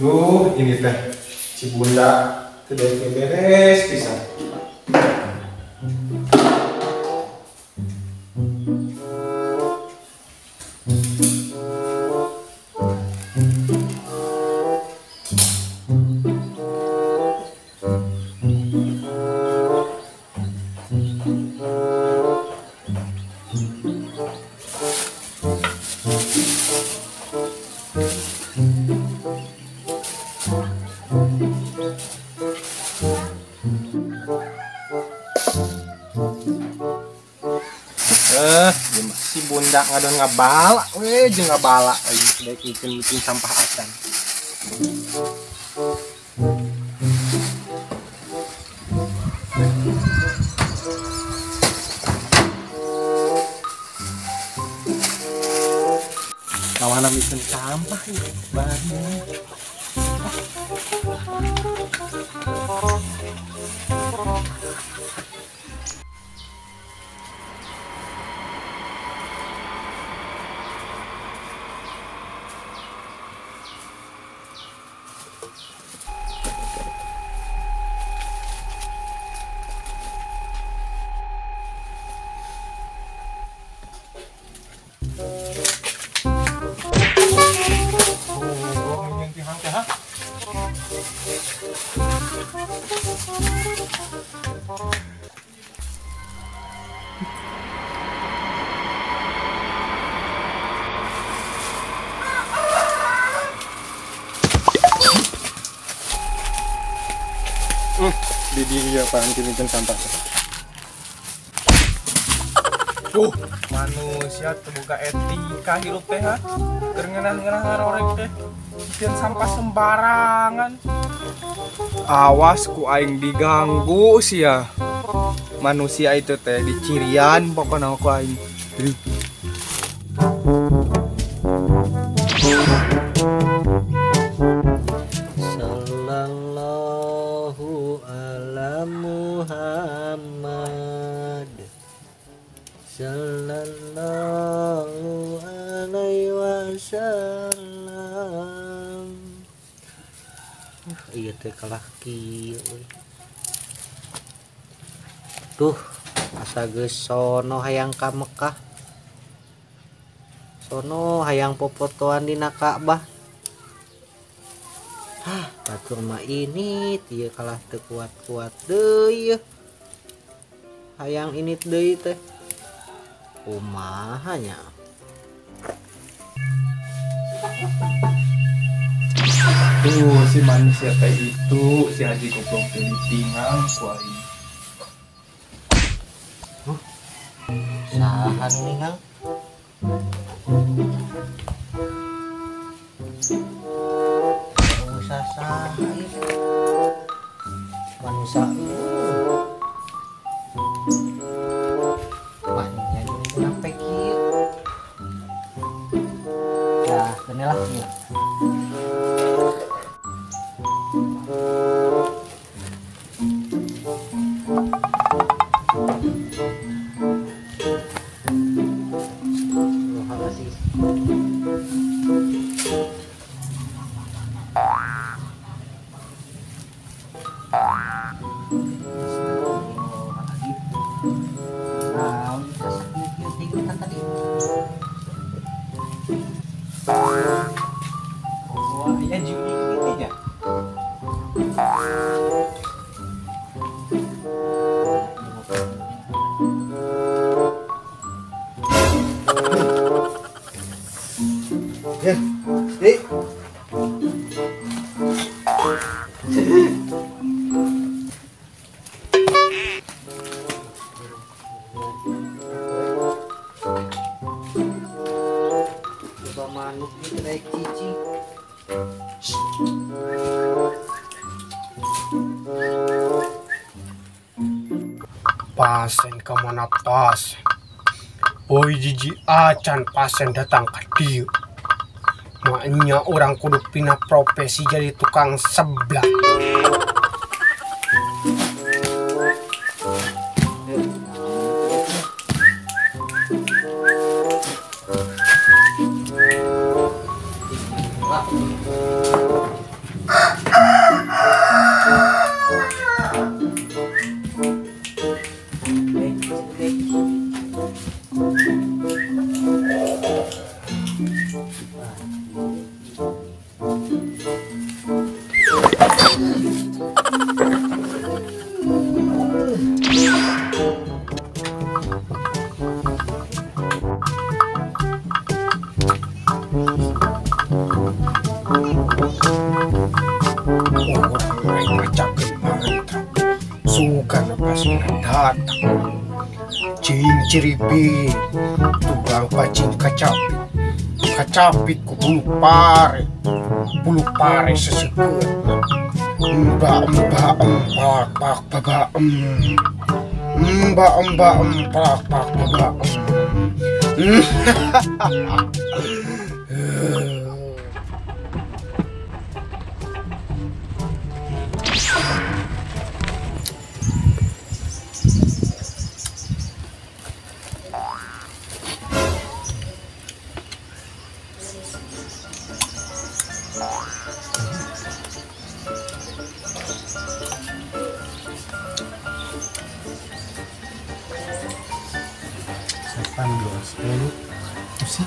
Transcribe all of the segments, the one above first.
Duh, ini teh si Bunda tidak beres pisan. Si Bunda ngadon ngabala we jeung ngabala euy daek bikin sampah acan. Kawana bikin sampah ieu banyak. Di dia apaan bikin sampah. Manusia terbuka etika hirup teh ha. Keur ngeunah-ngeunah ngarorek teh. Bikin sampah sembarangan. Awas ku aing diganggu sia. Manusia itu teh dicirian pokona ku aing. Sallallahu ala Muhammad sallallahu alaihi wasallam. Iya teh kalah kieu euy. Duh, asa geus sono hayang ka Mekah. Sono hayang popotoan dina Ka'bah. Hah, batur mah ini ieu kalah teu kuat-kuat deui. Hayang ini deui teh. Kumaha nya? Tuh si manusia teh itu si Haji goblok teh ditinggal ku aing. Huh? Saha nu ninggal? Saha ieu? Manusia ieu. Wah, nya sampe kieu. Dah, keun lah ieu. Ya, dik. Coba manuk itu naik cicing. Pasen kemana pasen? Oi jiji acan pasen datang ke dia. Maknya orang kudu pindah profesi jadi tukang seblak. pasien datang. Cing ciripi tukang pacing kacapit. Kacapit ku bulu pare sesekeut. Emba emba empak pak baga em. Emba emba empak pak baga em.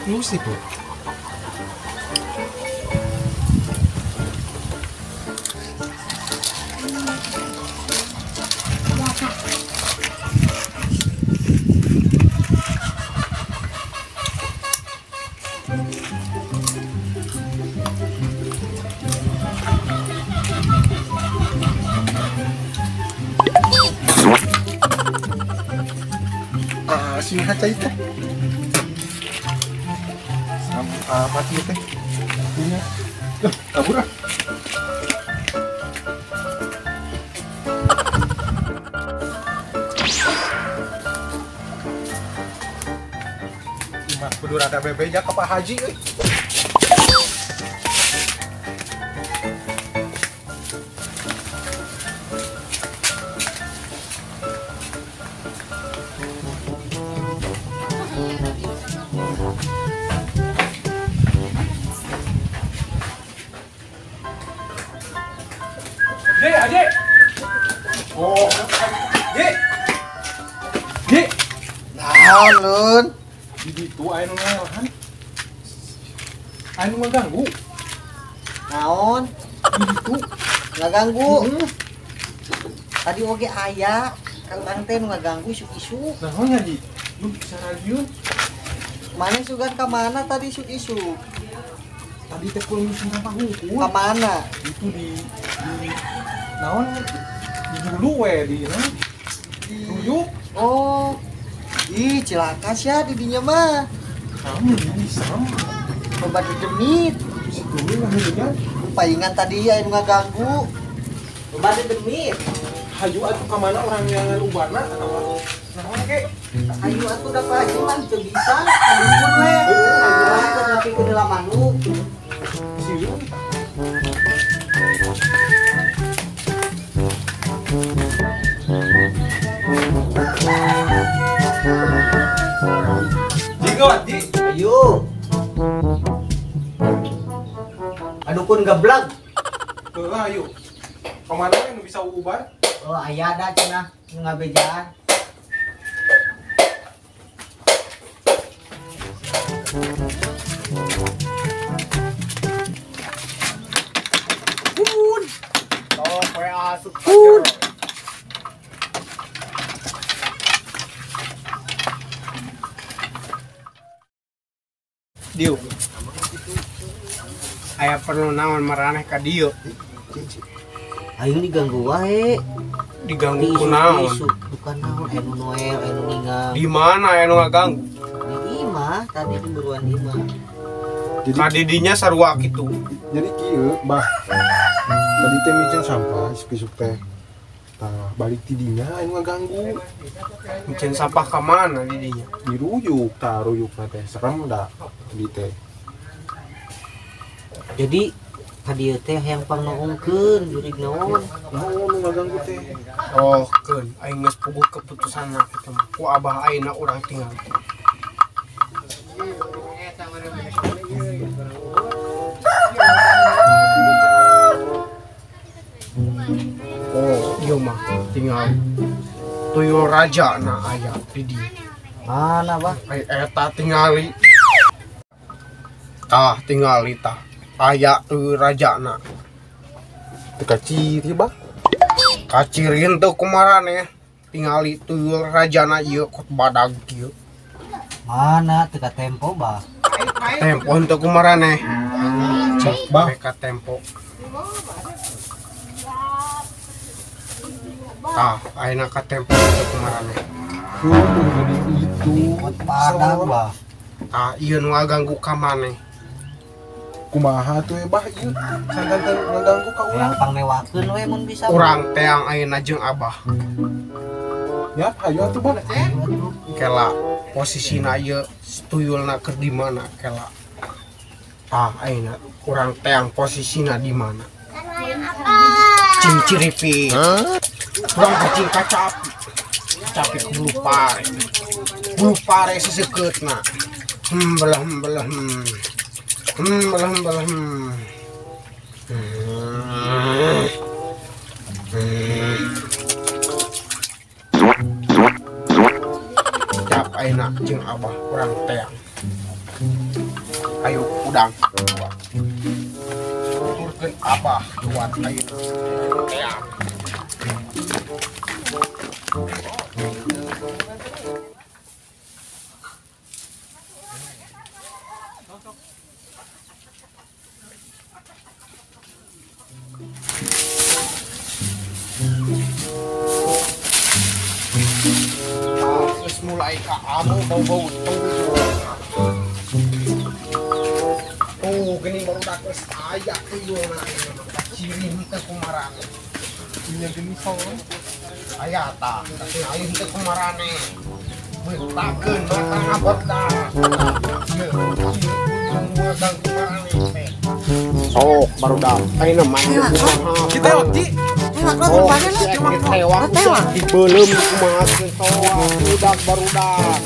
Musik loh. Ah, sini aja itu. Mati teh. Iya. Kabur ah. Imah kudu rada bebeja ka Pak Haji euy. Adik. Oh. Dik. Dik. Naon, Lun? Di ditu aya nu ngalahan. Aya nu ngaganggu. Naon? Di ditu ngaganggu. Tadi oge aya, kalau urang teh nu ngaganggu isuk-isuk. Naon nya, Di? Lu bisa radiun. Mana sugan ka mana tadi isuk-isuk? Tadi teh kulo nyusun sampah hungkul. Ka mana? Itu di naon di dulu we di naon? Di ruyuk. Oh. Ih, cilaka sia di dinya mah. Kamu ini serem. Loba dedemit. Situ lah heunya. Paingan tadi aya nu ngaganggu. Loba dedemit. Hayu atuh ka mana orang yang ubarna atawa naon ge? Hayu atuh da Pak Haji mah teu bisa, kadukun we. Hayu atuh nepi ke dalam manuk. Sieu. Di, ayo. Adukun geblek. Heuh, ayo. Kemana we nu bisa ubar? Oh, aya da cenah nu ngabejaan. Kun. Oh, kowe asup. Kun. Dieu. Aya perlu naon maraneh ka dieu. Aing diganggu wae. Diganggu ku naon? Bukan naon anu Noel, anu ninggal. Di mana anu ngaganggu? Di imah, tadi di buruan imah. Jadi kadidinya sarua kitu. Jadi kieu, Bah. Tadi teh miceun sampah isuk-isuk teh. Tah, balik ti dinya anu ngaganggu. Miceun sampah ka mana didinya? Diruyuk, tah ruyukna teh serem da di teh. Jadi ka dieu teh hayang pangnoongkeun jurig naon? Naon nu ngaganggu teh? Oh, keun aing geus puguh keputusanna kitu mah. Ku abah ayeuna urang tinggal. Oh, ieu mah tinggal tuyul raja na aya di dieu. Mana, Bah? Ai eta tingali. Tah tingali tah. Aya tuyul raja na. Teu kaciri, Bah. Kacirin teu kumaraneh. Tingali tuyul rajana ieu kot badag kieu. Mana teu katempo, Bah? Tempo henteu kumaraneh. Cek, Bah. Mereka tempo. Tah, ayeuna katempo teu kumaraneh. Heuh, geuning itu. Padang bah. Tah, ieu nu ngaganggu ka maneh. Kumaha tuh bah ieu? Sangkan teh ngaganggu ka urang. Hayang pangmewakeun we mun bisa. Urang teang ayeuna jeung Abah. Ya, hayu atuh bah. Kela posisina ieu tuyulna keur di mana kela. Tah, ayeuna urang teang posisina di mana. Cing ciripit. Urang bacing kacapi. Kacapi ku bulu pare. Bulu pare sesekeutna. Belah belah. Belah belah. Cap ayeuna jeung Abah urang teang. Ayo udang. Turkeun Abah kuat ayeuna teang. Terus mulai ka amu bau-bau tuyul. Oh, geuning barudak geus aya tuyulna ieu mah. Ciri henteu kumarane. Nya geuning soang. Aya tah, tapi henteu kumarane. Beutakeun mata ngabodak. Ieu tuyul kumarane teh. Sok barudak, ayeuna mah kumaha. Kita Ji. Oh, tewak dibeuleum kumaha soang udak barudak.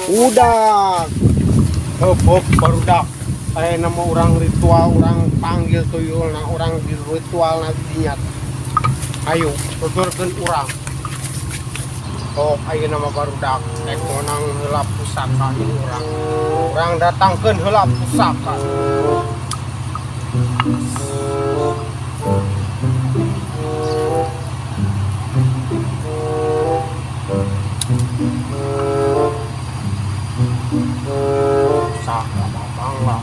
Udak. Heup barudak. Ayeuna mah urang ritual, urang panggil tuyulna, urang di ritualna dinya. Ayo, tuturkeun urang. Sok ayeuna mah barudak rek meunang heula pusaka ieu urang. Urang datangkeun heula pusaka. Pusaka datanglah.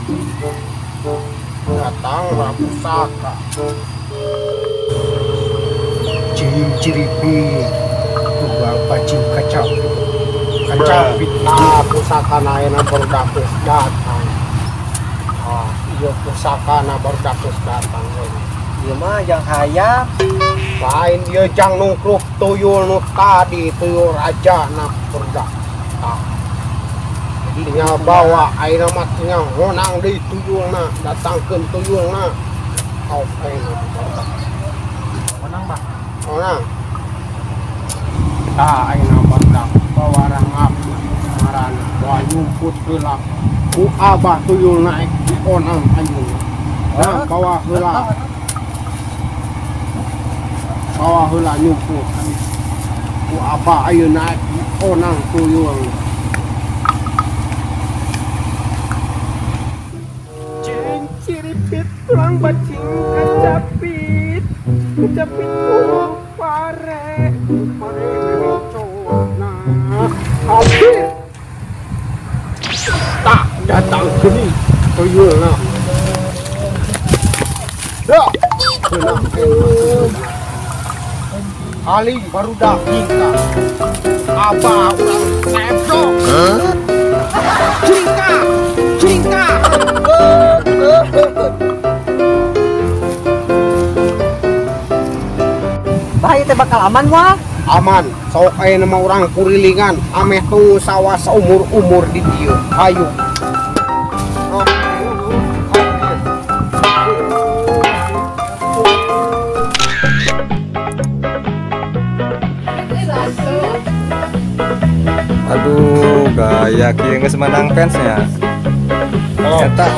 Datanglah pusaka. Cing ciripit, tunggal bacing kacapit. Kacapit ah pusaka ayeuna barudak geus datang. Ah, ieu pusakana barudak geus datang. Ieu mah jang hayam. Lain ieu jang nungkruk tuyul nu tadi, tuyul rajana barudak. Tah. Tinggal bawa ayeuna mah tinggal honang deui tuyulna, datangkeun tuyulna. Au ayeuna barudak. Honang bah. Honang. Tah ayeuna barudak bawa rangap marana, bawa nyumput heula. Ku Abah tuyulna ek dionang ayeuna. Nah, bawa heula. Bawa heula nyumput. Ku Abah ayeuna ek dionang tuyulna. Cing ciripit tulang bacing kacapit. Kacapit bulu pare. Pare cowokna. Habis. Tak datang geni tuyulna. Dah. Aling barudak jingka. Abah urang tepok. Jingka, jingka. Bah ieu teh bakal aman moal? Aman. Sok ayeuna mah urang kurilingan ameh tuh sawah saumur-umur di dieu. Hayu. Aduh, gaya kieu geus menang fansnya. Eta.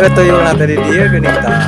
Tuyulna teh di dieu geuning tah.